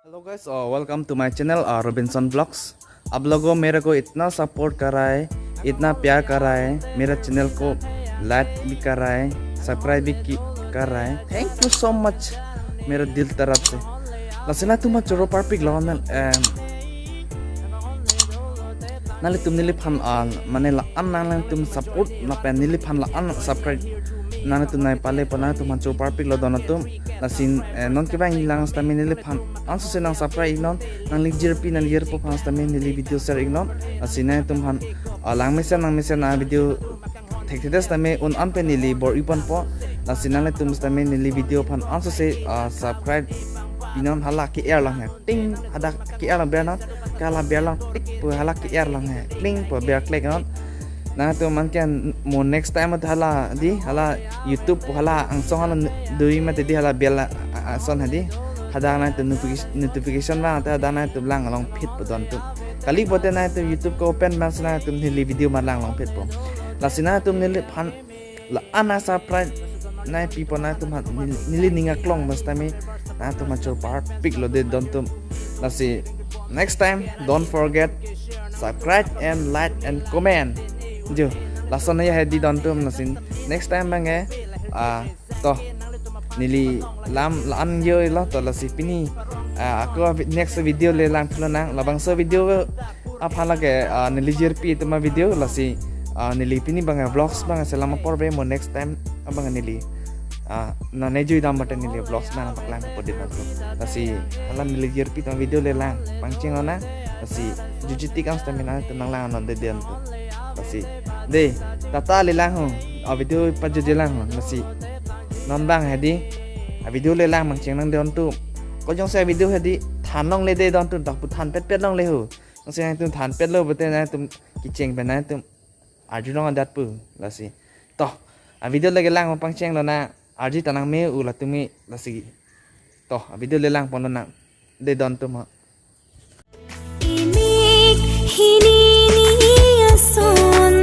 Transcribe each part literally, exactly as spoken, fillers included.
Hello guys, uh, welcome to my channel, uh, Robinson Vlogs। आप लोगों मेरे को इतना सपोर्ट कर रहा है, इतना प्यार कर रहा है, मेरा चैनल को लाइक भी कर रहा है, सब्सक्राइब भी की, कर रहा है। Thank you so much, मेरा दिल तरफ से। Lasi nangtum aphan choro parpik lo na, em, nanglitum neliphan, ah, mane la-an nangtum support lapen neliphan la-an subscribe nangtum nangpale apot nangtum aphan choro parpik lo don atum. Lasi, eh, non kevang lang sitame neliphan ansose nang subscribe iknon, nangli jirpi nangli jirpo aphan sitame neli video share iknon. Lasi nangtum aphan, ah, langmesen nangmesen a video thekthedet sitame un-an pen neli bor-i ponpo. Lasi nanglitum sitame neli video aphan ansose, ah, subscribe pinon, hala ke-er lang he. Ting, hadak ke-er lang bernon, hala berlong tik pu hala ke-er lang he. Ting pu ber-klek non. Nangtum anke mo next time hala di, hala YouTube pu hala angsong hala dui mate di hala bell a-, a-, ason hadi. Hadak nangtum notification, notification vang te hadak nangtum lang longphit pu don atum. Kali pote nangtum YouTube ke-open bang si nangtum neli video ma lang longphitpo. Lasi nangtum neliphan la-an subscribe nangpipo nangtum aphan neli, neli ning aklong bang sitame nangtum aphan choro parpik lo de don atum. Lasi next time don't forget subscribe and like and comment. Jo, lason ya hedi don atum, lasi next time bang eh, ah, to neli lam la-an yo lo to, lasi pini, ah, ako vi-, next video le lang thulo nang, labangso video aphan lake, ah, neli jirpi atum a video, lasi, ah, neli pini bang vlogs bang selam apor be, mo next time abang neli, ah, nane jui dam bate neli vlogs bang paklang pu di bang tu. Lasi hala neli jirpi atum a video le lang pangcheng lo nang, lasi juji tik ang stamina tu nang lang non de den tu. Lasi de, tata le lang ho, a video pajuje lang ho, lasi non bang hedi a video le lang pangcheng nang de don atum. Ko jongsi a video hedi than longle de don atum, dak pu than petpet longle ho. Jongsi nangtum than petlo pote nangtum kecheng pen nangtum arjulong adat pu, lasi. To, a video lake lang pangcheng lo nang, arji tanang me u latum me, lasi. To, a video le lang pon lo nang de don atum ho. Imik hini ni ason,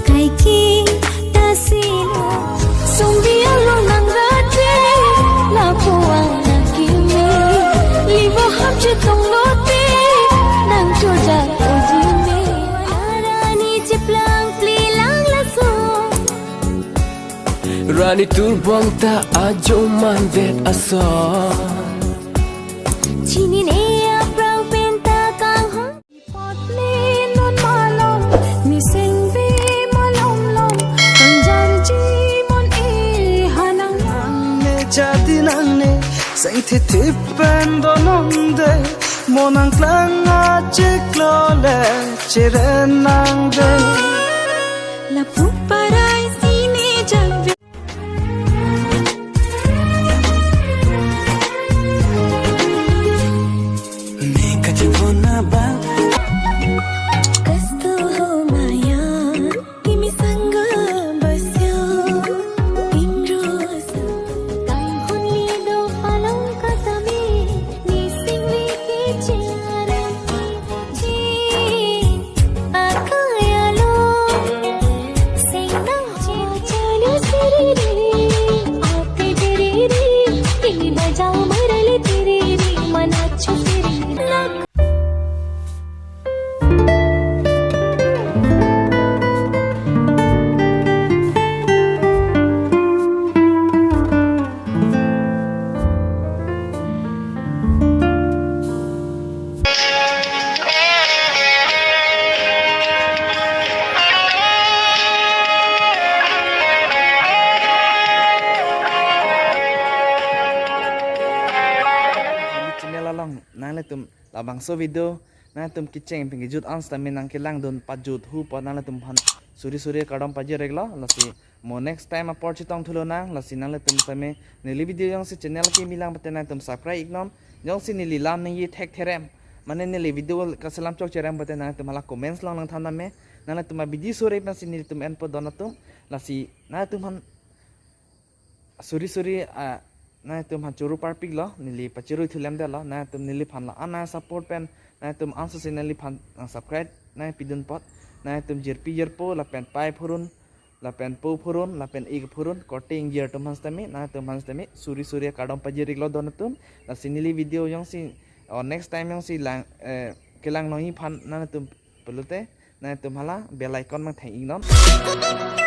kaike ta silo. Sungbi along nang rate, lapu-an nang kimi. Livo hap chetong lote, nang chojak ujine. Arani cheplang plilang laso. Rani turbong ta ajo mandet aso. Chini ne aprang pen ta kanghon. Pot le non malom, mi sengve malom lom, kanjarji mon e hanang. Nangne jadi nangne, seng thithip pen donom de, mo nangklang achiklo le, chiren nang de. Lapu parai sine jangve. Kastu ho maya, kimi sangha basyo, imro sa. Kanghon lido palong katame, nising liki chiaram. Channel along nanglitum labangso video nangtum kecheng pen kejut an sitame nangkelangdun pajut hu apot nanglitum aphan suri suri kardom pajir-iklo, lasi mo next time apor chetong thulo nang, lasi nanglitum sitame neli video jongsi channel kimi lang pote nangtum subscribe iknon, jongsi neli lam ningje thektherem, mane neli video kaselam chokcherem pote nangtum hala comments along nangthan dam me, nanglitum abidi sore pensi nelitum enpo don atum, lasi nangtum aphan suri suri, ah, nangtum aphan choro parpik lo, neli pachoro thulemdetlo, nangtum neliphan la-an nang support pen, nangtum ansose neliphan nang subscribe nangpidun apot, nangtum jirpi jirpo lapen pai phurun lapen po phurun, lapen ik phurun, korte ingjir atum aphan sitame, nangtum aphan sitame suri suri akardom pajir-iklo don atum. Lasi neli video jongsi, o next time jongsi lang, eh, kelang nangji aphan nangtum pulote, nangtum hala bell icon abang thang-iknon.